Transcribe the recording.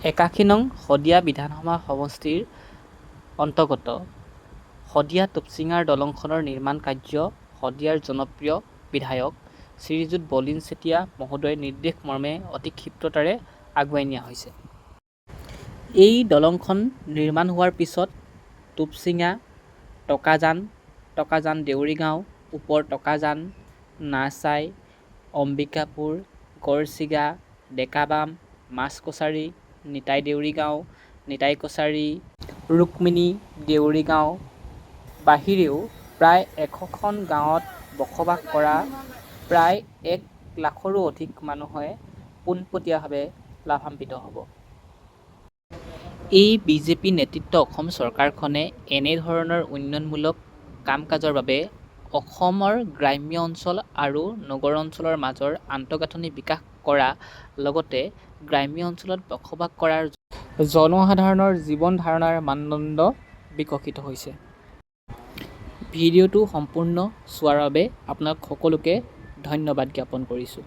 81 নং শদিয়া বিধানসভা সমষ্টিৰ অন্তৰ্গত শদিয়া টুপছিঙাৰ দলংখনৰ নিৰ্মাণ কাৰ্য শদিয়াৰ জনপ্ৰিয় বিধায়ক শ্ৰীযুত বলিন চেতিয়া মহোদয়ৰ নিৰ্দেশ মৰ্মে অতি ক্ষিপ্ৰতাৰে আগুৱাই নিয়া হৈছে। এই দলংখন নিৰ্মাণ হোৱাৰ পিছত টুপছিঙা, টকাজান, টকাজান দেউৰীগাঁও, ওপৰ টকাজান, নাচাই, অম্বিকাপুৰ, গড়ছিগা, ডেকাবাম, মাছ কছাৰী, নিতাই দেউৰীগাঁও, নিতাই কছাৰী, ৰুক্মিণী দেউৰীগাঁও বাহিৰেও প্ৰায় 100খন গাঁৱত বসবাস কৰা প্ৰায় 1 লাখৰো অধিক মানুহে পোনপটীয়াভাৱে লাভান্বিত হ'ব। এই বিজেপি নেতৃত্ব অসম চৰকাৰখনে এনেধৰণৰ উন্নয়নমূলক কাম-কাজৰ বাবে অসমৰ গ্ৰাম্য অঞ্চল আৰু নগৰ অঞ্চলৰ মাজৰ আন্তঃগাঁথনি বিকাশ কৰা লগতে গ্ৰাম্য অঞ্চলত বসবাস কৰা জনসাধাৰণৰ জীৱন ধাৰণৰ মানদণ্ড বিকশিত হৈছে। ভিডিঅ'টো সম্পূৰ্ণ চোৱাৰ বাবে আপোনালোক সকলোকে ধন্যবাদ জ্ঞাপন কৰিছোঁ।